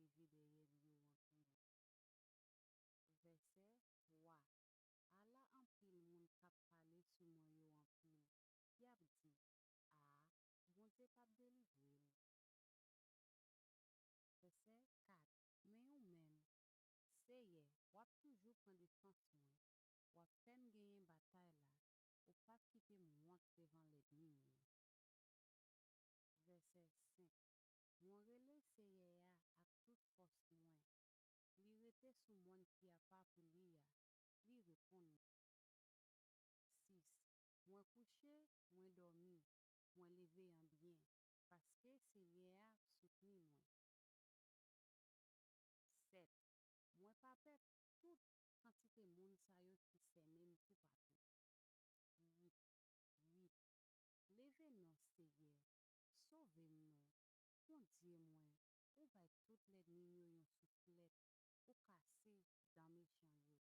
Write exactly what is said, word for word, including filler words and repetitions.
manje dèyè l yo anpil. Vèsè twa. Ala anpil moun k ap pale sou mwen yo anpil, y ap di, a, Bondye p ap delivre l. Vèsè kat. Men ou menm, Seyè, w ap toujou pran defans mwen, w ap fè m genyen batay la, ou p ap kite m wont devan lènmi m yo. Vèsè senk. Mwen rele Seyè a ak tout fòs mwen. Li rete sou mòn ki apa pou li a. Li reponn mwen. Sis. Mwen kouche, mwen dòmi, mwen leve an byen, paske Senyè a soutni mwen. Sèt. Mwen pa pè tout kantite moun sa yo ki sènen m toupatou. Uit. Uit. Leve non, Seyè, sove m non, Bondye mwen, ou bay tout lènmi m yo yon souflèt, ou kase dan mechan yo.